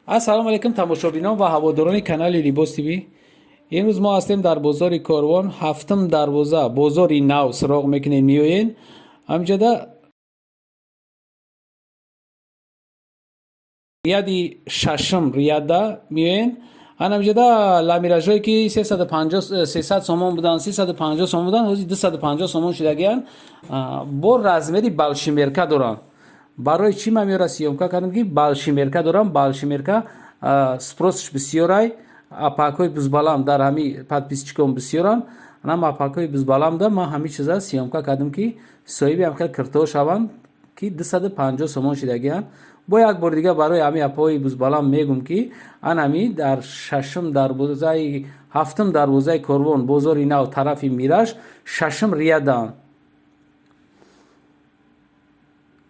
Ассалому алайкум, тамошобинон ва ҳаводорони канали Либос ТВ. Имрӯз мо ҳастем дар бозори Корвон, ҳафтум дарвоза, бозори нав суроғ мекунем, меоен. Ҳамҷода ряди шашум ряда меоен. Ҳамҷода ламиражое ки 350, 300 сомон буданд, 350 сомон буданд, ҳозир 250 сомон шудагиянд. Бо размери большемерка доранд. Барои чӣ ман меёра съёмка кардам, ки большемерка дорам. Большемерка спросш бисёрай. Апакҳои бузбалам дар ҳами подписчикон бисёранд. Анам апакҳои бузбаламда ман ҳами чиза съёмка кардам, ки соҳиби ҳам хел киртоҳо шаванд, ки 250 сомон шудагиянд. Бо як бори дига барои ҳами апаҳои бузбалам мегум, ки анами дар шашум дарвозаи, ҳафтум дарвозаи Корвон, бозори нав, тарафи Мираш, шашум рядаанд.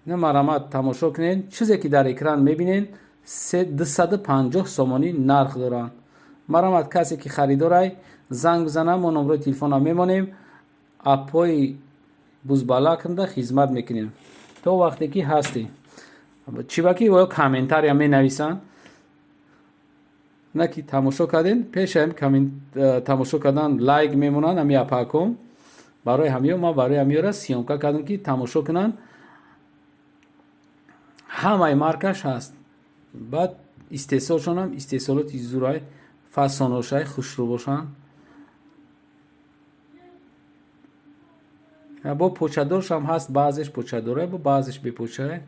Ина марҳамат, тамошо кунед. Чизе ки дар экран мебинед, 250 сомонӣ нарх доранд. Марҳамат, касе ки харидорай, занг бизана, мо номрои телефона мемонем. Апои бузбалакнда хизмат мекунем то вақте ки ҳастем. Чиба ки оё комментария менависанд, на ки тамошо кардем, пешаем тамошо кардан лайк мемонанд ҳами апаком. Барои ҳамиё ман барои ҳамиёра съёмка кардам, ки тамошо кунанд. Ҳамаи маркаш ҳаст, баъд истеҳсолшонам истеҳсолоти зурай, фасоношай хушрӯ бошанд. Бо почадоршам ҳаст, баъзеш почадорай, бо баъзеш бепочай.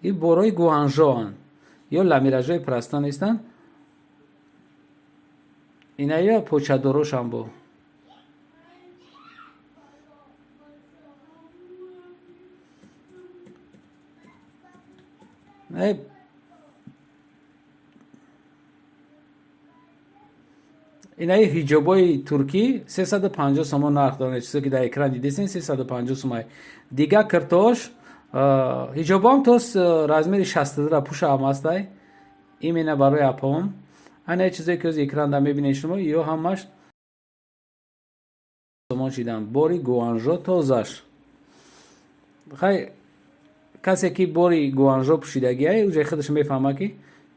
И борои Гуанжоанд ё ламиражои проста нестанд. Инаё почадорошам бо инаи ҳиҷобҳои туркӣ 350 сомон нарх доранд. Чизе ки дар экран дидесен, 350 сомон. Дига киртош ҳиҷобҳоам то размери 62 пӯшаам ҳастай, именно барои апом. Ана чизе ки ози экранда мебинед шумо, ё ҳамаш сомон шидан. Бори Гуанжо тозаш. Хай, касе ки бори Гуанжо пӯшидагиай, уҷа худаш мефаҳма, ки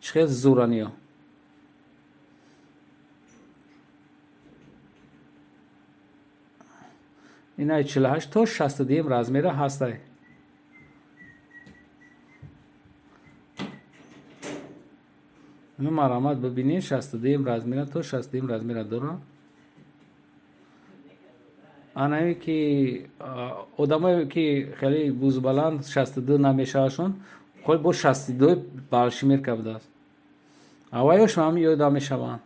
чӣ хел зураниё. Инай 48 то 62 размера ҳастай. Ину марҳамат, бибинед, 62 размера то 62 размера дорам. Анаме ки одамое ки хеле бузбаланд, 62 намешавашон, хол бо 62 большемерка будааст. Авваёш ҳами ёда мешаванд.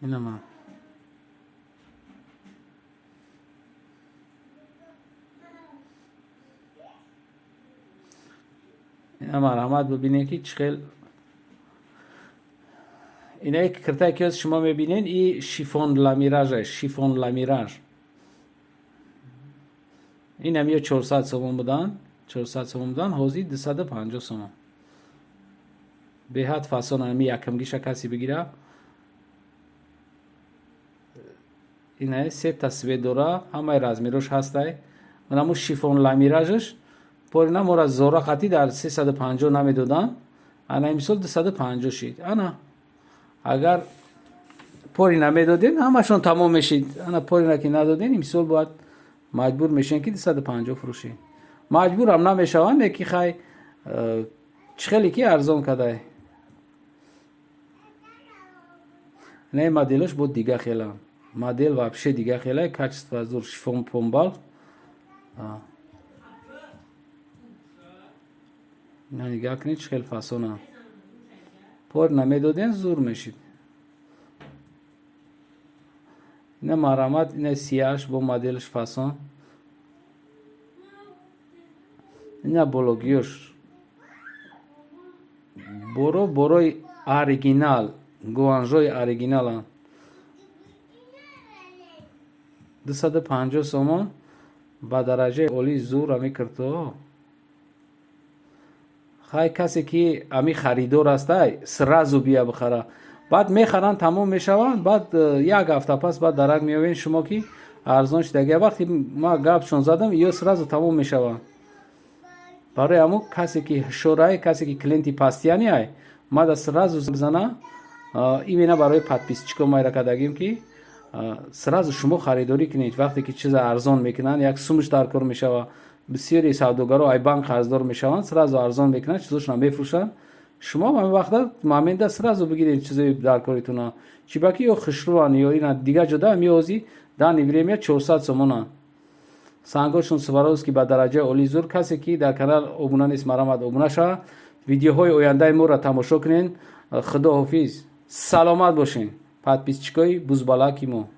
Инама ина марҳамат, бибинед, ки чӣ хел инае киртае ки шумо мебинед, и шифон ламиража, шифон ламираж. Инам ё 400 сомон буданд, 400 сомон буданд, ҳозир 250 сомон. Беҳад фасон. Ами якамгиша касе бигира. Инае се цвет дора, ҳамаи размерош ҳастай. Онамо шифон ламиражаш порина мора зора қатӣ дар 350 намедоданд, ана имсол 250 шид. Ана агар пори намедодем, ҳамашон тамом мешид. Ана порина ки надодем, имсол бояд маҷбур мешем, ки 250 фурӯшем. Маҷбурам намешаванд, леки хай, чӣ хеле ки арзон кадай. Не, моделош бо дига хелам, модел вообще дига хелай, качество зур, шифон помбал. Ина нигаҳ кунед, чӣ хел фасона. Пор намедодем, зур мешид. Ина марҳамат, ина сияш бо моделш фасон. Ина бологиёш боро, борои оригинал, Гуанжои оригиналанд. 250 сомон, ба дараҷаи олии зур ами киртоҳо. Хай, касе ки ами харидор астай, сразу бия бихара. Баъд мехаранд, тамом мешаванд, баъд як ҳафта пас баъд дарак меёвед шумо, ки Арзон шудагия. Вақте ма гапшон задам, ё сразу тамом мешаванд. Барои ҳамо касе ки ҳушёрай, касе ки клиенти постоянный ай, мада сразу бизана. Именно барои подписчико майра кардагим, ки сразу шумо харидорӣ кунед. Вақте ки чиза арзон мекунанд, як сумаш дар кор мешава. Бисёри савдогаро ай банк қарздор мешаванд, сразу арзон мекунанд, чизошона мефурӯшанд. Шумо ҳамин вақта, момента сразу бигиред чизои дар коритона. Чибаки ё хушрӯан, ё ина дигар ҷода меози, данный время 400 сомона. Сангошон Сваровски ба дараҷаи олӣ, зур. Касе ки дар канал обуна нест, марамад обуна шава, видеоҳои ояндаи моро тамошо кунед. Худоҳофиз, саломат бошед, подписчикои бузбалаки мо.